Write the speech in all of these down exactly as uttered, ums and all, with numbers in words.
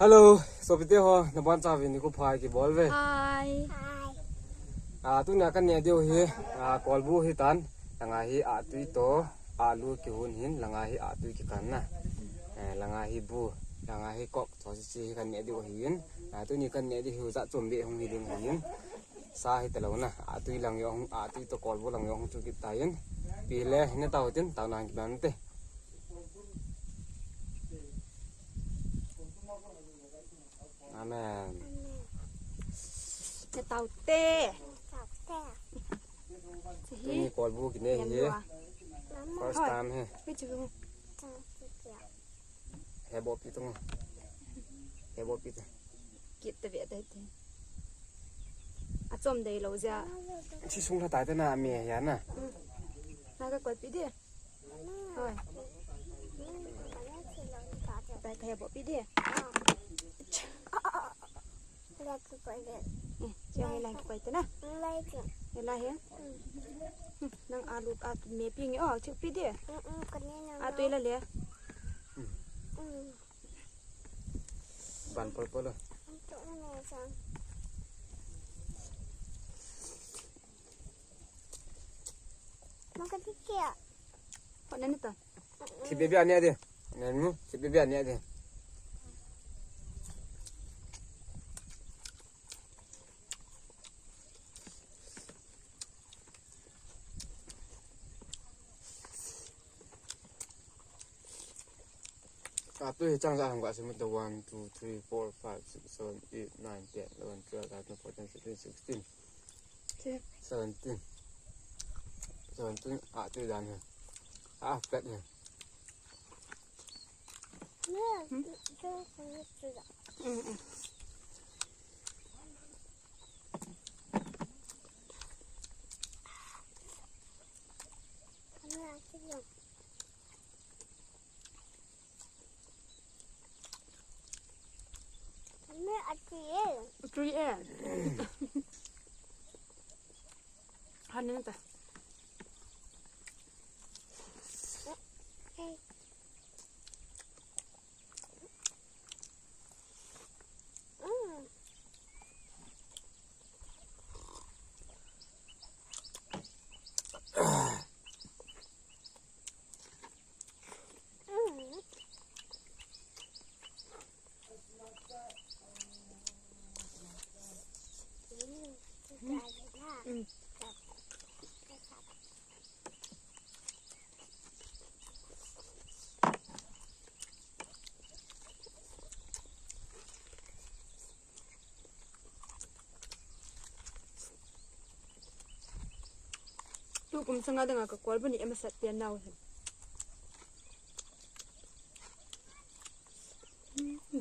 Hello, sopite ho, nabonchauvin nikho pha kibol uve. Hi. Ah, tunia kaneh diu hi, ah, kolbu hitan, langa hi atui toh, alu kihon hin, langa hi atui kikan na. Eh, langa hi bu, langa hi kok, toh sisi hi kaneh diu hin. Ah, tuni kaneh diu hi jat chom beh hung hi ding hin. Sa hi talou na, atui lang jong, atui toh kolbu lang jong chu kit tan. Pi le, hina tao tin, tao nang kiban te. Amen. Te tao te. Tuni kolbu kine hi. First time hi. Hebo pi tung. Hebo pi tung. Kit ta ve ta te. Achom dei lou jia. Chi sung la tai ta na me ya na. Na ka koi pi de. Hoi. Tai ka hebo pi de. Chi hoi lang ki koi ta na. Hela he. Nang alu at me pi nge o chi pi de. Atui la le. Ban pol pol. Makati kia. Hot na ni ta. Thip bebe ane de. Nanu, thip bebe ane de. Atui hi chang ja ham ga sim ta, one, two, three, four, five, six, seven, eight, nine, ten, eleven, twelve, thirteen, fourteen, fifteen, sixteen. Seventeen. Seventeen atui dan hi. Ah, pet hi. Three A. Hanin ta. Tukum sanga dinga ka kolbu ni emasat pian nau hi.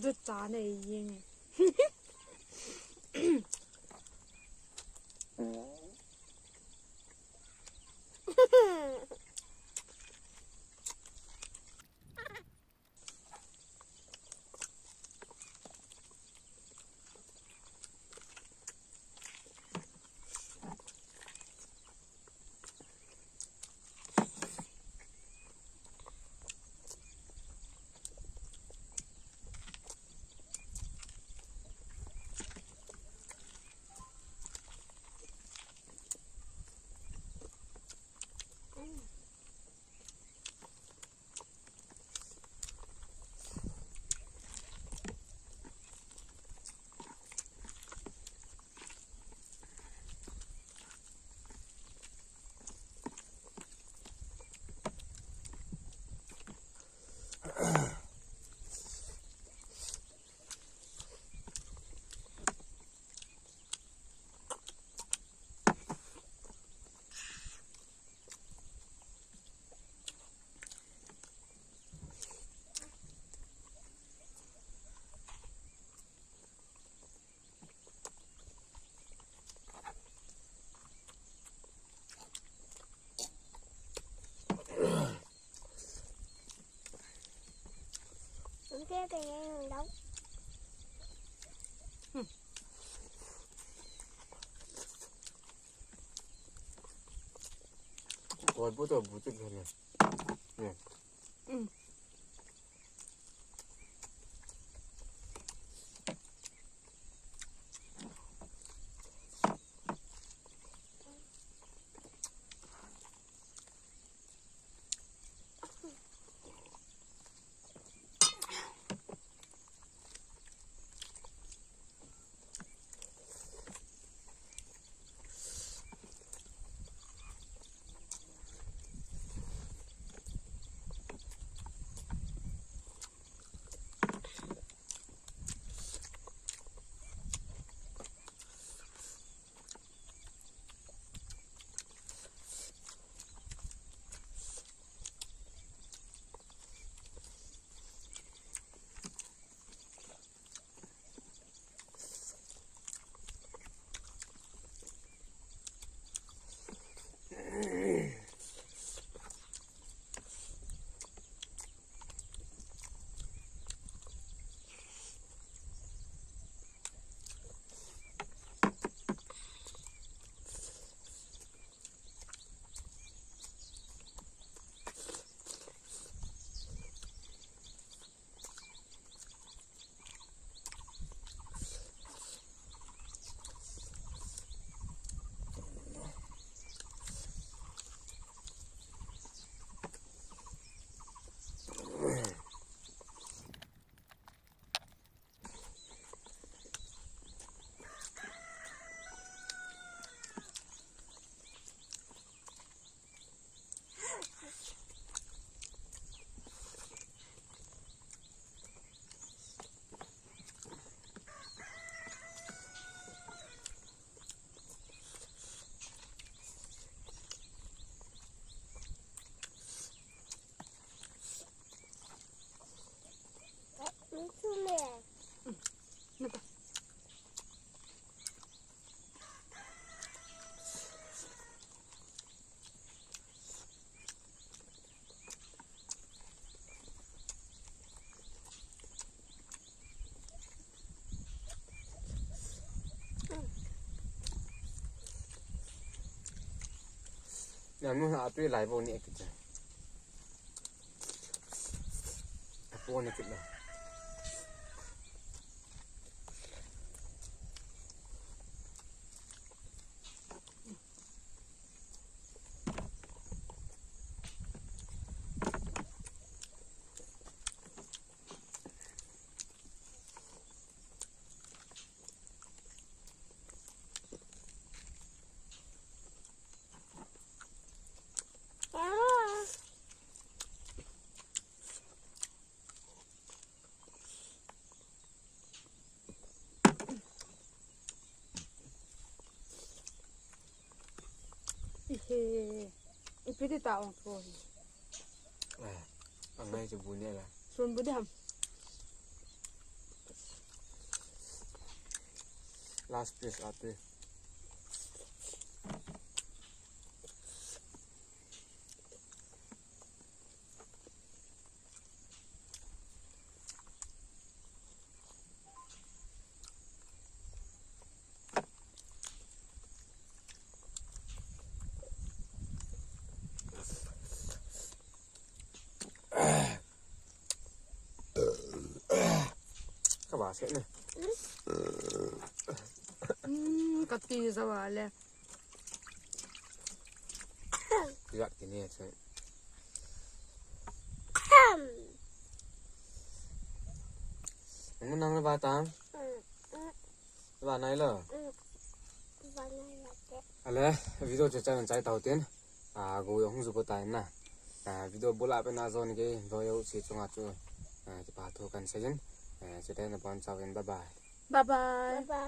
Jut cha nei yeng. Oi, bu to bu tik hene. Ne. Nanu ha tu lai bo ni ekit. Apo ni kit la. Ihe. Ipi ti ta ong tho hi. Eh, angai chu bu ne la. Sun bu di ham. Last piece ate. Ka ba se ne. Hmm, ka ti sa ba le. Yak ti ne se. Nang nang le ba ta. Ba nai lo. Ale, video chu chan chai tau tin. A, go yo hung zu ko ta na. A, video bula pe na zon ke, do yo si chunga chu. A, ti pa thu kan se jin. A, si te na pon chau in, bye bye. Bye bye. Bye bye.